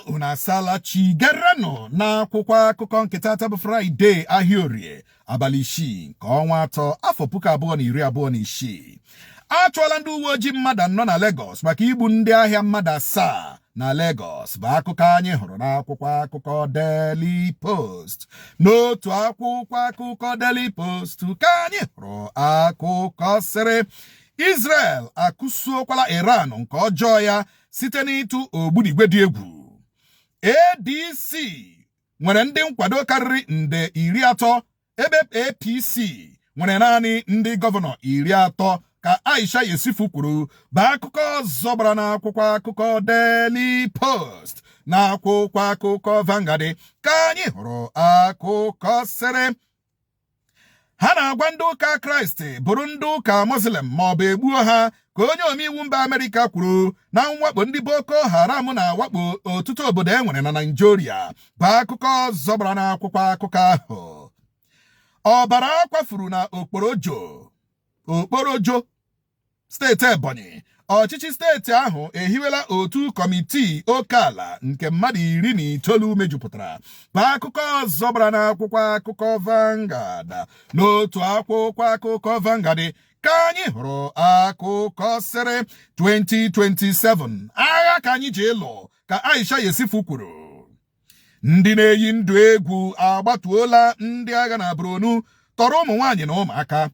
Unu asala chi. Gerenụ n'akwụkwọ akụkọ nke tata bụ Fraịde, ahịa Orie, abalị 6 nke ọnwa 3, afọ 2026. Achụọla ndị uwe ojii mmadụ 4 na Lagos maka igbu ndị ahịa mmadụ 7 na Lagos, bụ akụkọ anyị hụrụ n'akwụkwọ akụkọ Daily Post. N'otu akwụkwọ akụkọ Daily Post ka anyị hụrụ akụkọ sịrị Israel akụsuokwala Iran nke ọjọọ ya site n'ịtụ ogbunigwe dị egwu. ADC nwere ndị nkwado karịrị nde 30, ebe APC nwere naanị ndị gọvanọ 30, ka Aisha Yesufu kwuru, bụ akụkọ ọzọ gbara n'akwụkwọ akụkọ Daily Post. Na akwụkwọ akụkọ Vanguard ka anyị hụrụ akụkọ sịrị ha na-agwa ndị ụka Kraịst bụrụ ndị ụka Muslim ma ọ bụ egbuo ha, ka onye omeiwu mba Amerịka kwuru na mwakpo ndị Boko Haram na-awakpo ọtụtụ obodo e nwere na Naịjirịa, bụ akụkọ ọzọ gbara n'akwụkwọ akụkọ ahụ. Ọbara akwafuru na Okporojo, Okporojo, steeti Ebonyi. Ọchịchị steeti ahụ ehiwela otu kọmitii oke ala nke mmadụ 19 mejupụtara, bụ akụkọ ọzọ gbara n'akwụkwọ akụkọ Vanguard. N'otu akwụkwọ akụkọ Vanguard ka anyị hụrụ akụkọ sịrị 2027, agha ka anyị ji ịlụ, ka Aisha Yesufu kwuru. Ndị na-eyi ndụ egwu agbatuola ndị agha na Borno, tọrọ ụmụ nwaanyị na ụmụaka.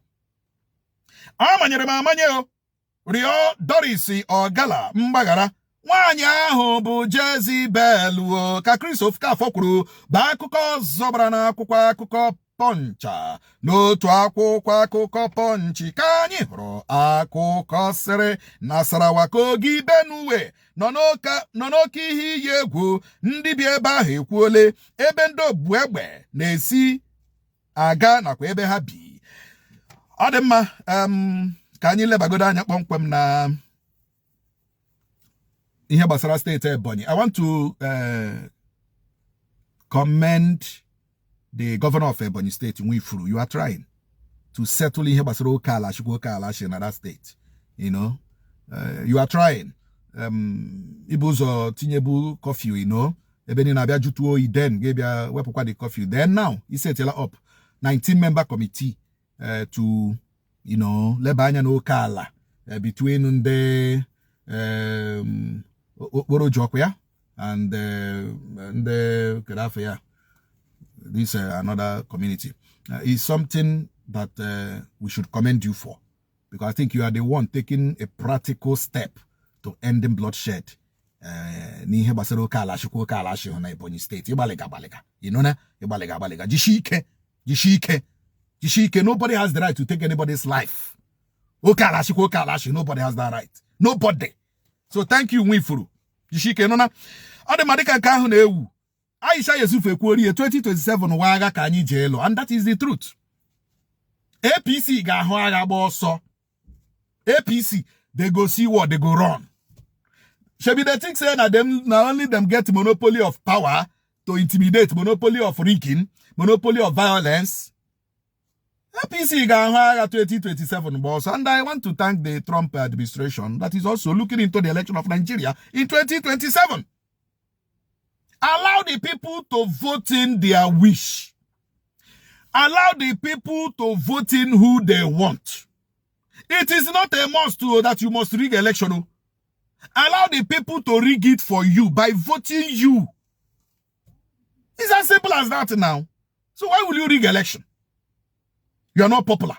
Amanyere m amanye o rịọ Doris Ogala mgbaghara, nwaanyị ahụ bụ Jezebel o, ka Chris Okafor kwuru, bụ akụkọ ọzọ gbara n'akwụkwọ akụkọ Punch. N'otu akwụkwọ akụkọ Punch ka anyị hụrụ akụkọ sịrị Nasarawa, Kogi, Benue nọ n'oke ihe iyi egwu. Ndị bi ebe ahụ ekwuole ebe ndị obu egbe na-esi aga nakwa ebe ha bi. Ọ dị mma, ka anyị lebagodo anya kpọmkwem na ihe gbasara steeti Ebonyi. I want to commend the governor of Ebonyi State, Nwifuru. You are trying to settle ihe gbasara oke ala chukwu, oke ala shi na that state. You are trying. Ibu ụzọ tinyebu curfew, ebe niile abịa jụtụ oyi, then ga-ebịa wepụkwa the curfew. Then now i setela up 19 member committee to leba anya n'oke ala between ndị okporo ọkụ ya and ndị kedu afọ ya, this another community, is something that we should commend you for, because I think you are the one taking a practical step to ending bloodshed n'ihe gbasara oke ala chukwu, oke ala hụ na Ebonyi Steeti. Ịgbalịga agbalịga, you know na ịgbalịga agbalịga. Jisie ike, jisie ike, jisie ike. Nobody has the right to take anybody's life. Oke ala chukwu, oke ala. Nobody has that right, nobody. So thank you, Nwifuru. Jisie ike nọ na ọ dị ma dịka nke ahụ na-ewu. Aisha Yesufu ekwuorie 2027 wa agha ka anyị jee lụ, and that is the truth. APC ga-ahụ agha gba ọsọ. APC, they go see what they go run. Shebi they think say na them, na only them get monopoly of power to intimidate, monopoly of rigging, monopoly of violence. APC ga-ahụ agha 2027 gba ọsọ. And I want to thank the Trump administration that is also looking into the election of Nigeria in 2027. Allow the people to vote in their wish. Allow the people to vote in who they want. It is not a must to, that you must rig election, oh. Allow the people to rig it for you by voting you. It's as simple as that now. So why will you rig election? You are not popular.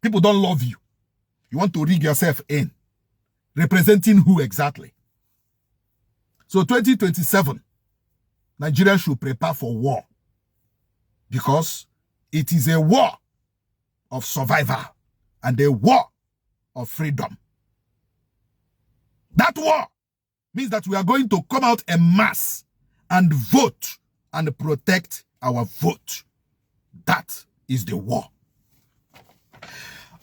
People don't love you. You want to rig yourself in. Representing who exactly? So 2027, Nigeria should prepare for war, because it is a war of survival and a war of freedom. That war means that we are going to come out en masse and vote and protect our vote. That is the war.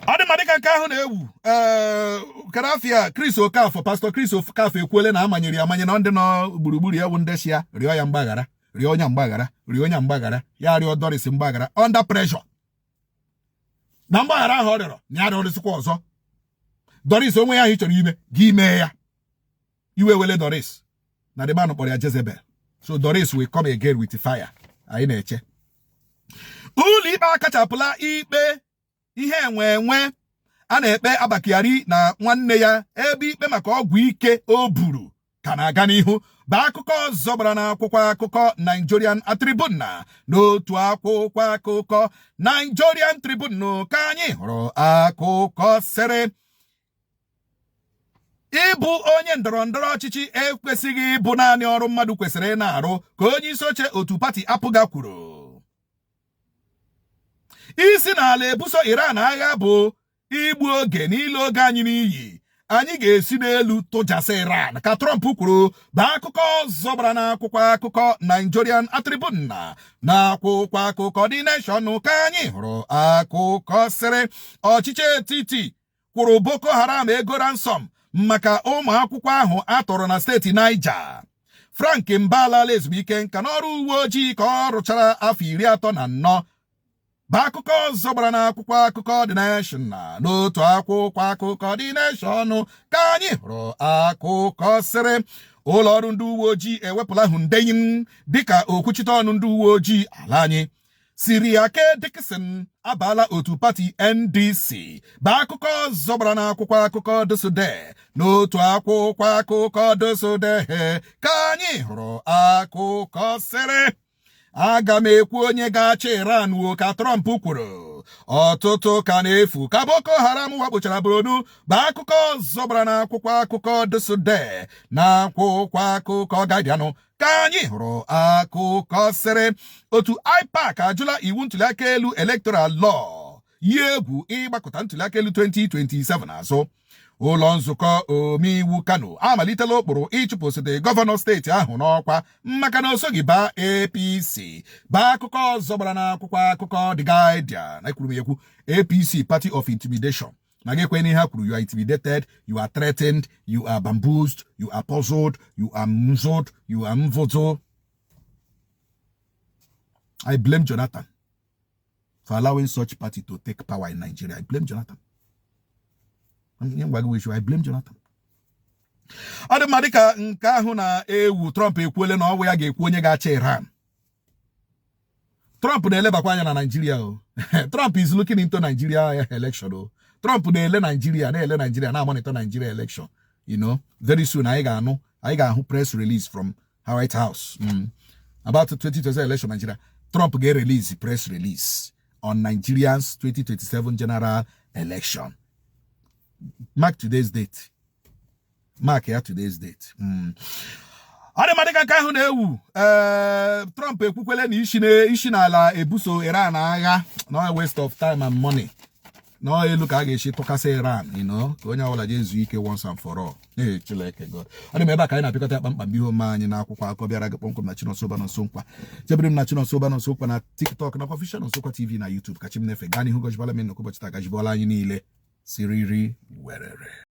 Ọ dị mma, dịka nke ahụ na-ewu, ee, karafia Chris Okafor, Pastor Chris Okafor ekwuole na amanyere ya amanye na ndị nọ gburugburu ya bụ ndị si ya rịọ ya mgbaghara, rịọ onye mgbaghara, rịọ onye mgbaghara, ya rịọ Doris mgbaghara under pressure, na mgbaghara ahụ ọ rịọrọ na ya rịọrịsịkwa ọzọ. Doris onwe ya ahụ ị chọrọ ime gị mee ya iwe wele Doris. Na the man kpọrọ ya Jezebel. So Doris will come again with fire. Anyị na-eche. Ụlọ ikpe akachapụla ikpe ihe enwe enwe a na-ekpe Abba Kyari na nwanne ya, ebe ikpe maka ọgwụ ike o buru ka na-aga n'ihu, bụ akụkọ ọzọ gbara n'akwụkwọ akụkọ Nigerian Tribune. Na n'otu akwụkwọ akụkọ Nigerian Tribune ka anyị hụrụ akụkọ sịrị, ịbụ onye ndọrọ ndọrọ ọchịchị ekwesịghị ịbụ naanị ọrụ mmadụ kwesịrị ị na-arụ, ka onye isi oche otu pati APGA kwuru. Isi n'ala ebuso Iran agha bụ igbu oge n'ile oge anyị n'iyi, anyị ga-esi n'elu tụjasị Iran, ka Trump kwuru, bụ akụkọ ọzọ gbara n'akwụkwọ akụkọ Nigerian Tribune. Na n'akwụkwọ akụkọ The Nation ka anyị hụrụ akụkọ sịrị, ọchịchị etiti kwụrụ Boko Haram ego ransom maka ụmụ akwụkwọ ahụ atọrọ na steeti Niger. Frank Mba alala ezumike nka n'ọrụ uwe ojii ka ọ rụchara afọ 34, bụ akụkọ ọzọ gbara n'akwụkwọ akụkọ The Nation. Na n'otu akwụkwọ akụkọ The Nation ka anyị hụrụ akụkọ sịrị, ụlọ ọrụ ndị uwe ojii ewepụla Hundeyin dịka okwuchite ọnụ ndị uwe ojii ala anyị. Seriake Dickson abaala otu pati NDC, bụ akụkọ ọzọ gbara n'akwụkwọ akụkọ ThisDay. N'otu akwụkwọ akụkọ ThisDay ka anyị hụrụ akụkọ sịrị, aga m ekwu onye ga-achị Iran wo, ka Trump kwuru. Ọtụtụ ka na-efu ka Boko Haram wakpochara Borno, bụ akụkọ ọzọ gbara n'akwụkwọ akụkọ ThisDay. Na akwụkwọ akụkọ Guardian ka anyị hụrụ akụkọ sịrị, otu IPAC ajụla iwu ntuliaka elu electoral law, yi egwu ịgbakọta ntuliaka elu 2027 azụ. Ụlọ nzukọ omeiwu Kano amalitela ụkpụrụ ịchụpụ osote gọvanọ steeti ahụ n'ọkwa maka na o soghị baa APC, bụ akụkọ ọzọ gbara n'akwụkwọ akụkọ The Guardian. Ekwuru m ekwu, APC, party of intimidation, na gị ekwe n'ihe ha kwuru. You are intimidated, you are threatened, you are bamboozled, you are puzzled, you are mzod, you are mvozo. I blame Jonathan for allowing such party to take power in Nigeria. I blame Jonathan. I blame Jonathan. Ọ dị mma, dịka nke ahụ na-ewu, Trump ekwuole na ọwụ ya ga-ekwu onye ga-achị Iran. Trump na-elebakwa anya na Nigeria o. Trump is looking into Nigeria election o. Trump na-ele Nigeria, na-ele Nigeria, na-amonitor Nigeria election. Very soon anyị ga-anụ, anyị ga-ahụ press release from White House about 2027 election Nigeria. Trump ga-release press release on Nigerians 2027 general election. Mark today's date, mark ya today's date. Ọ dị mma, dịka nke ahụ na-ewu, ee, Trump ekwukwele na isi n'ala ebuso Iran agha no waste of time and money, na elu ka a ga-esi tụkasị Iran, ka onye ọbụla jee zuo ike once and for all. Ee, Chineke God. Ọ dị m ebe a ka anyị na-apịakọta ya kpamkpam ihe omume anyị n'akwụkwọ akụkọ bịara gị kpọmkwem na Chinonso Nonso Nkwa. Chebere m na Chinonso Nonso Nkwa na TikTok nakwa Official Nonso Nkwa TV na YouTube. Ka chi m na-efe gaa n'ihu gọjibala m nnukwu ụbọchị taa, gajibọla anyị niile siriri werere.